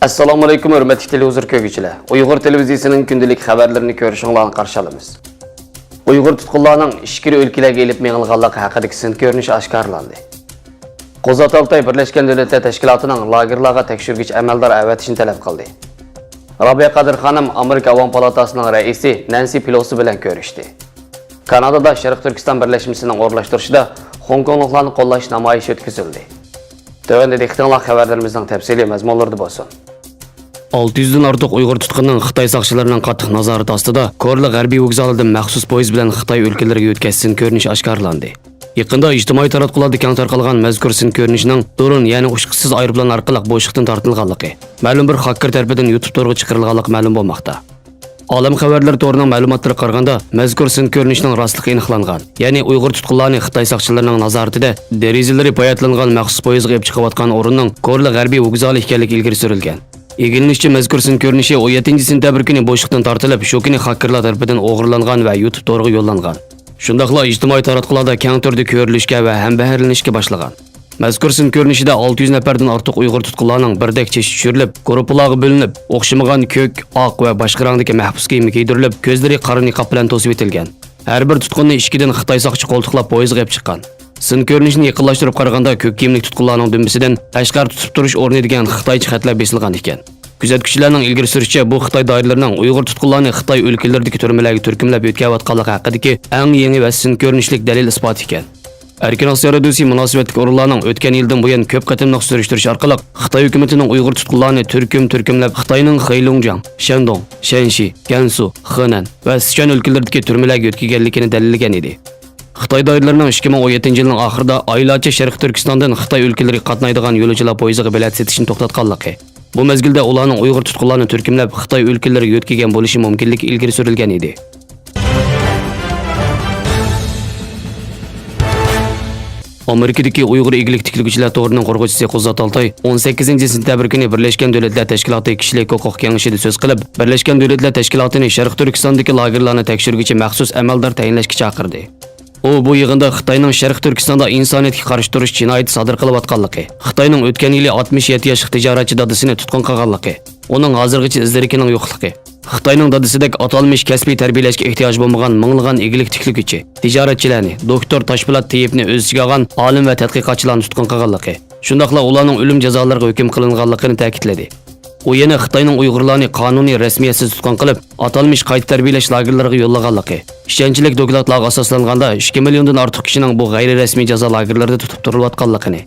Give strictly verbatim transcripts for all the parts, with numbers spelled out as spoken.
ئەسسالامۇئەلەيكۇم، ھۆرمەتلىك تېلېۋىزور كۆرگۈچىلەر! ئۇيغۇر تېلېۋىزىيىسىنىڭ كۈندىلىك خەۋەرلىرىنى كۆرۈشۈڭلارنى قارشى ئالىمىز. ئۇيغۇر تۇتقۇنلارنىڭ ئىچكىرى ئۆلكىلەرگە ئېلىپ مېڭىلغانلىقى ھەققىدىكى سىن كۆرۈنۈشى ئاشكارىلاندى. قۇزات ئالتاي بىرلەشكەن دۆلەتلەر تەشكىلاتىنىڭ لاگېرلارغا تەكشۈرگۈچى ئەمەلدار ئەۋەتىشىنى تەلەپ قىلدى. رابىيە قادىر خانىم ئامېرىكا ئاۋام پالاتاسىنىڭ رەئىسى نەنسى پېلوسى بىلەن كۆرۈشتى. كانادادا شەرقىي تۈركىستان بىرلەشمىسىنىڭ ئورۇنلاشتۇرۇشىدا خوڭكوڭلۇقلارنى قوللاش نامايىشى ئۆتكۈزۈلدى. تۆۋەندە دىققىتىڭلار خەۋەرلىرىمىزنىڭ تەپسىلىي مەزمۇنلىرىدا بولسۇن. ئالتە يۈزدىن ئارتۇق ئۇيغۇر تۇتقۇنىنىڭ خىتاي ساقچىلىرىنىڭ قاتتىق نازارىتى ئاستىدا كورلا غەربىي ۋوگزالىدىن مەخسۇس پويىز بىلەن خىتاي ئۆلكىلىرىگە يۆتكەش سىن كۆرۈنۈشى ئاشكارىلاندى. يېقىندا ئىجتىمائىي تاراتقۇلاردا كەڭ تارقالغان مەزكۇر سىن كۆرۈنۈشىنىڭ درون، يەنى ئۇچقۇچىسىز ئايروپىلان ئارقىلىق بوشلۇقتىن تارتىلغانلىقى، مەلۇم بىر خاككېر تەرىپىدىن يۇتۇپ تورىغا چىقىرىلغانلىقى مەلۇم بولماقتا. ئالەم خەۋەرلىرى تورىنىڭ مەلۇماتلىرىغا قارىغاندا، مەزكۇر سىن كۆرۈنۈشىنىڭ راستلىقى ئېنىقلانغان، يەنى ئۇيغۇر تۇتقۇنلارنى خىتاي ساقچىلىرىنىڭ نازارىتىدە دېرىزىلىرى پاياتلانغان مەخسۇس پويىزغا ئېلىپ چىقىۋاتقان ئورۇننىڭ كورلا غەربىي ۋوگزالى ئىكەنلىكى ئىلگىرى سۈرۈلگەن. ئىگىلىنىشىچە، مەزكۇر سىن كۆرۈنۈشى ئون يەتتىنچى سېنتەبىر كۈنى بوشلۇقتىن تارتىلىپ، شۇ كۈنى خاككېرلار تەرىپىدىن ئوغرىلانغان ۋە يۇتۇپ تورىغا يوللانغان. شۇنداقلا ئىجتىمائىي تاراتقۇلاردا كەڭ تۈردە كۆرۈلۈشكە ۋە ھەمبەھىرلىنىشكە باشلىغان. مەزكۇر سىن كۆرۈنۈشىدە ئالتە يۈز نەپەردىن ئارتۇق ئۇيغۇر تۇتقۇنلارنىڭ بىردەك چېچى چۈشۈرۈلۈپ، گۇرۇپپىلارغا بۆلۈنۈپ، ئوخشىمىغان كۆك، ئاق ۋە باشقا رەڭدىكى مەھبۇس كىيىمى كىيدۈرۈلۈپ، كۆزلىرى قارا نىقاب بىلەن توسۇۋېتىلگەن. ھەر بىر تۇتقۇننى ئىچكىدىن خىتاي ساقچى قولتۇقلاپ پويىزغا ئېلىپ چىققان. سىن كۆرۈنۈشىنى يېقىنلاشتۇرۇپ قارىغاندا، كۆك كىيىملىك تۇتقۇنلارنىڭ دۈمبىسىدىن «قەشقەر تۇتۇپ تۇرۇش ئورنى» دېگەن خىتايچە خەتلەر بېسىلغان ئىكەن. كۆزەتكۈچىلەرنىڭ ئىلگىرى سۈرۈشىچە، بۇ خىتاي دائىرىلىرىنىڭ ئۇيغۇر تۇتقۇنلارنى خىتاي ئۆلكىلىرىدىكى تۈرمىلەرگە تۈركۈملەپ يۆتكەۋاتقانلىقى ھەققىدىكى ئەڭ يېڭى ۋە سىن كۆرۈنۈشلۈك دەلىل-ئىسپات ئىكەن. ئەركىن ئاسىيا رادىيوسى مۇناسىۋەتلىك ئورۇنلارنىڭ ئۆتكەن يىلدىن بۇيان كۆپ قېتىملىق سۈرۈشتۈرۈشى ئارقىلىق خىتاي ھۆكۈمىتىنىڭ ئۇيغۇر تۇتقۇنلارنى تۈركۈم-تۈركۈملەپ خىتاينىڭ خېيلۇڭجياڭ، شەندۇڭ، شەنشى، گەنسۇ، خېنەن ۋە سىچۈەن ئۆلكىلىرىدىكى تۈرمىلەرگە يۆتكىگەنلىكىنى دەلىللىگەن ئىدى. خىتاي دائىرىلىرىنىڭ ئىككى مىڭ ئون يەتتىنچى يىلنىڭ ئاخىرىدا ئايلارچە شەرقىي تۈركىستاندىن خىتاي ئۆلكىلىرىگە قاتنايدىغان يولۇچىلار پويىزىغا بېلەت سېتىشنى توختاتقانلىقى، بۇ مەزگىلدە ئۇلارنىڭ ئۇيغۇر تۇتقۇنلارنى تۈركۈملەپ خىتاي ئۆلكىلىرىگە يۆتكىگەن بولۇشى مۇمكىنلىكى ئىلگىرى سۈرۈلگەن ئىدى. ئامېرىكىدىكى ئۇيغۇر ئىگىلىك تىكلىگۈچىلەر تورىنىڭ قۇرغۇچىسى قۇزات ئالتاي ئون سەككىزىنچى سېنتەبىر كۈنى بىرلەشكەن دۆلەتلەر تەشكىلاتى كىشىلىك ھوقۇق كېڭىشىدە سۆز قىلىپ، بىرلەشكەن دۆلەتلەر تەشكىلاتىنى شەرقىي تۈركىستاندىكى لاگېرلارنى تەكشۈرگۈچى مەخسۇس ئەمەلدار تەيىنلەشكە چاقىردى. ئۇ بۇ يىغىندا خىتاينىڭ شەرقىي تۈركىستاندا ئىنسانىيەتكە قارشى تۇرۇش جىنايىتى سادىر قىلىۋاتقانلىقى، خىتاينىڭ ئۆتكەن يىلى ئاتمىش يەتتە ياشلىق تىجارەتچى دادىسىنى تۇتقۇن قىلغانلىقى، ئۇنىڭ ھازىرغىچە ئىز-دېرىكىنىڭ يوقلۇقى، خىتاينىڭ دادىسىدەك ئاتالمىش كەسپىي تەربىيەلەشكە ئېھتىياجى بولمىغان مىڭلىغان ئىگىلىك تىكلىگۈچى، تىجارەتچىلەرنى، دوكتور تاشپولات تېيىپنى ئۆز ئىچىگە ئالغان ئالىم ۋە تەتقىقاتچىلارنى تۇتقۇن قىلغانلىقى، شۇنداقلا ئۇلارنىڭ ئۆلۈم جازالىرىغا ھۆكۈم قىلىنغانلىقىنى تەكىتلىدى. ئۇ يەنە خىتاينىڭ ئۇيغۇرلارنى قانۇنىي رەسمىيەتسىز تۇتقۇن قىلىپ، ئاتالمىش قايتا تەربىيەلەش لاگېرلىرىغا يوللىغانلىقى، ئىشەنچلىك دوكلاتلارغا ئاساسلانغاندا، ئىككى مىليوندىن ئارتۇق كىشىنىڭ بۇ غەيرىي رەسمىي جازا لاگېرلىرىدا تۇتۇپ تۇرۇلۇۋاتقانلىقىنى،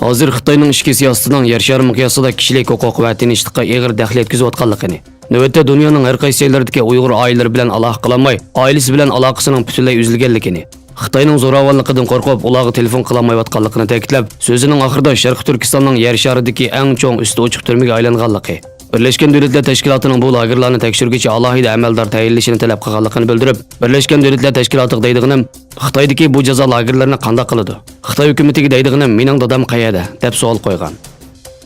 ھازىر خىتاينىڭ ئىچكى سىياسىتىنىڭ يەر شارى مىقياسىدا كىشىلىك ھوقۇق ۋە تىنچلىققا ئېغىر دەخلى يەتكۈزۈۋاتقانلىقىنى، نۆۋەتتە دۇنيانىڭ ھەر قايسى يەرلىرىدىكى ئۇيغۇر ئائىلىلىرى بىلەن ئالاقە قىلالماي، ئائىلىسى بىلەن ئالاقىسىنىڭ پۈتۈنلەي ئۈزۈلگەنلىكىنى، خىتاينىڭ زوراۋانلىقىدىن قورقۇپ، ئۇلارغا تېلېفون قىلالمايۋاتقانلىقىنى تەكىتلەپ، سۆزىنىڭ ئاخىرىدا شەرقىي تۈركىستاننىڭ يەر شارىدىكى ئەڭ چوڭ ئۈستى ئوچۇق تۈرمىگە ئايلانغانلىقى، بىرلەشكەن دۆلەتلەر تەشكىلاتىنىڭ بۇ لاگېرلارنى تەكشۈرگۈچى ئالاھىدە ئەمەلدار تەيىنلىشىنى تەلەپ قىلغانلىقىنى بىلدۈرۈپ، بىرلەشكەن دۆلەتلەر تەشكىلاتىغا دەيدىغىنىم، خىتايدىكى بۇ جازا لاگېرلىرىنى قانداق قىلىدۇ؟ خىتاي ھۆكۈمىتىگە دەيدىغىنىم، مېنىڭ دادام قەيەردە؟ دەپ سوئال قويغان.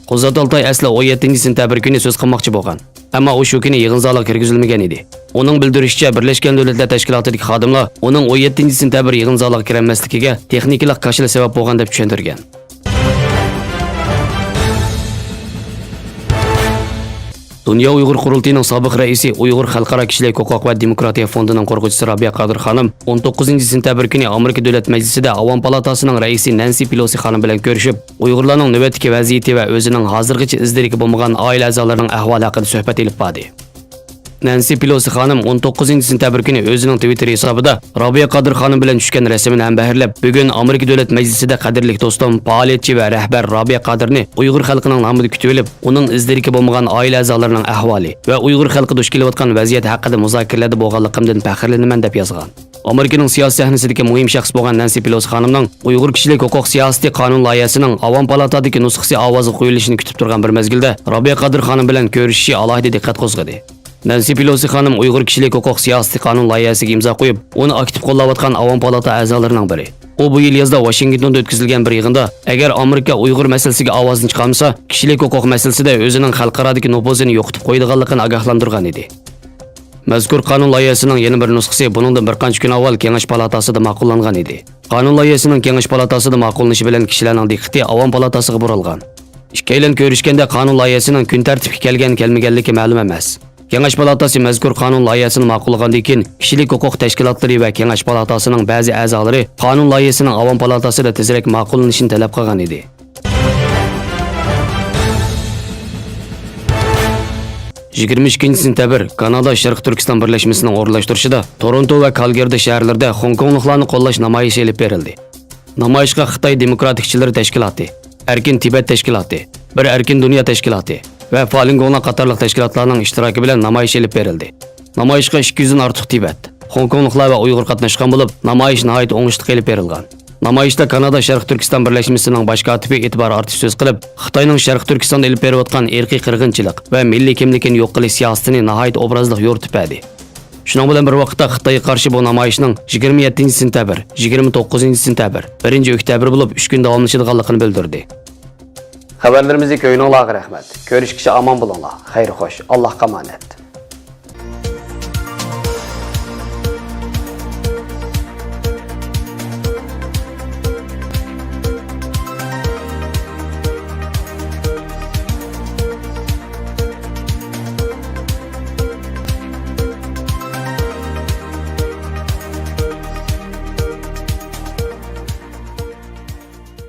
قۇزات ئالتاي ئەسلى ئون يەتتىنچى سېنتەبىر كۈنى سۆز قىلماقچى بولغان. ئەمما ئۇ شۇ كۈنى يىغىن زالىغا كىرگۈزۈلمىگەن ئىدى. ئۇنىڭ بىلدۈرۈشىچە، بىرلەشكەن دۆلەتلەر تەشكىلاتىدىكى خادىملار ئۇنىڭ ئون يەتتىنچى سېنتەبىر يىغىن زالىغا كىرەلمەسلىكىگە تېخنىكىلىق كاشىلا سەۋەب بولغان دەپ چۈشەندۈرگەن. دۇنيا ئۇيغۇر قۇرۇلتىيىنىڭ سابىق رەئىسى، ئۇيغۇر خەلقئارا كىشىلىك ھوقۇق ۋە دېموكراتىيە فوندىنىڭ قۇرغۇچىسى رابىيە قادىر خانىم ئون توققۇزىنچى سېنتەبىر كۈنى ئامېرىكا دۆلەت مەجلىسىدە ئاۋام پالاتاسىنىڭ رەئىسى نەنسى پېلوسى خانىم بىلەن كۆرۈشۈپ، ئۇيغۇرلارنىڭ نۆۋەتتىكى ۋەزىيىتى ۋە ئۆزىنىڭ ھازىرغىچە ئىز-دېرىكى بولمىغان ئائىلە ئەزالىرىنىڭ ئەھۋالى ھەققىدە سۆھبەت ئېلىپ باردى. نەنسى پېلوسى خانىم ئون توققۇزىنچى سېنتەبىر كۈنى ئۆزىنىڭ تىۋىتتېر ھېسابىدا رابىيە قادىر خانىم بىلەن چۈشكەن رەسىمىنى ھەمبەھىرلەپ، بۈگۈن ئامېرىكا دۆلەت مەجلىسىدە قەدىرلىك دوستۇم، پائالىيەتچى ۋە رەھبەر رابىيە قادىرنى ئۇيغۇر خەلقىنىڭ نامىدا كۈتۈۋېلىپ، ئۇنىڭ ئىز-دېرىكى بولمىغان ئائىلە ئەزالىرىنىڭ ئەھۋالى ۋە ئۇيغۇر خەلقى دۇچ كېلىۋاتقان ۋەزىيەت ھەققىدە مۇزاكىرىلەردە بولغانلىقىمدىن پەخىرلىنىمەن، دەپ يازغان. ئامېرىكىنىڭ سىياسىي سەھنىسىدىكى مۇھىم شەخس بولغان نەنسى پېلوسى خانىمنىڭ ئۇيغۇر كىشىلىك ھوقۇق سىياسىتى قانۇن لايىھەسىنىڭ ئاۋام پالاتادىكى نۇسخىسى ئاۋازغا قويۇلۇشىنى كۈتۈپ تۇرغان بىر مەزگىلدە، رابىيە قادىر خانىم بىلەن كۆرۈشۈشى ئالاھىدە دىققەت قوزغىدى. نەنسى پېلوسى خانىم ئۇيغۇر كىشىلىك ھوقۇق سىياسىتى قانۇن لايىھەسىگە ئىمزا قويۇپ، ئۇنى ئاكتىپ قوللاۋاتقان ئاۋام پالاتا ئەزالىرىنىڭ بىرى. ئۇ بۇ يىل يازدا ۋاشىنگتوندا ئۆتكۈزۈلگەن بىر يىغىندا، ئەگەر ئامېرىكا ئۇيغۇر مەسىلىسىگە ئاۋازىنى چىقارمىسا، كىشىلىك ھوقۇق مەسىلىسىدە ئۆزىنىڭ خەلقئارادىكى نوپۇزىنى يوقىتىپ قويىدىغانلىقىنى ئاگاھلاندۇرغان ئىدى. مەزكۇر قانۇن لايىھەسىنىڭ يەنە بىر نۇسخىسى بۇنىڭدىن بىر قانچە كۈن ئاۋۋال كېڭەش پالاتاسىدا ماقۇللانغان ئىدى. قانۇن لايىھەسىنىڭ كېڭەش پالاتاسىدا ماقۇللىنىشى بىلەن كىشىلەرنىڭ دىققىتى ئاۋام پالاتاسىغا بۇرۇلغان. ئىككىيلەن كۆرۈشكەندە قانۇن لايىھەسىنىڭ كۈن تەرتىپكە كەلگەن-كەلمىگەنلىكى مەلۇم ئەمەس. كېڭەش پالاتاسى مەزكۇر قانۇن لايىھەسىنى ماقۇللىغاندىن كېيىن، كىشىلىك ھوقۇق تەشكىلاتلىرى ۋە كېڭەش پالاتاسىنىڭ بەزى ئەزالىرى قانۇن لايىھەسىنىڭ ئاۋام پالاتاسىدا تېزرەك ماقۇللىنىشىنى تەلەپ قىلغان ئىدى. يىگىرمە ئىككىنچى سېنتەبىر، كانادا شەرقىي تۈركىستان بىرلەشمىسىنىڭ ئورۇنلاشتۇرۇشىدا تورونتو ۋە كالگېردا شەھەرلىرىدە خوڭكوڭلۇقلارنى قوللاش نامايىشى ئېلىپ بېرىلدى. نامايىشقا خىتاي دېموكراتىكچىلىرى تەشكىلاتى، ئەركىن تىبەت تەشكىلاتى، بىر ئەركىن دۇنيا تەشكىلاتى ۋە فالىنگوڭلار قاتارلىق تەشكىلاتلارنىڭ ئىشتىراكى بىلەن نامايىش ئېلىپ بېرىلدى. نامايىشقا ئىككى يۈزدىن ئارتۇق تىبەت، خوڭكوڭلۇقلار ۋە ئۇيغۇر قاتناشقان بولۇپ، نامايىش ناھايىتى ئوڭۇشلۇق ئېلىپ بېرىلغان. نامايىشتا كانادا شەرقىي تۈركىستان بىرلەشمىسىنىڭ باش كاتىپى ئېتىبار ئارتىش سۆز قىلىپ، خىتاينىڭ شەرقىي تۈركىستاندا ئېلىپ بېرىۋاتقان ئىرقىي قىرغىنچىلىق ۋە مىللىي كىملىكىنى يوق قىلىش سىياسىتىنى ناھايىتى ئوبرازلىق يورۇتۇپ بەردى. شۇنىڭ بىلەن بىر ۋاقىتتا خىتايغا قارشى بۇ نامايىشنىڭ يىگىرمە يەتتىنچى سېنتەبىر، يىگىرمە توققۇزىنچى سېنتەبىر، بىرىنچى ئۆكتەبىر بولۇپ ئۈچ كۈن داۋاملىشىدىغانلىقىنى بىلدۈردى. خەۋەرلىرىمىزنى كۆرگىنىڭلارغا رەھمەت. كۆرۈشكىچە ئامان بولۇڭلار. خەير خوش. ئاللاھقا ئامانەت.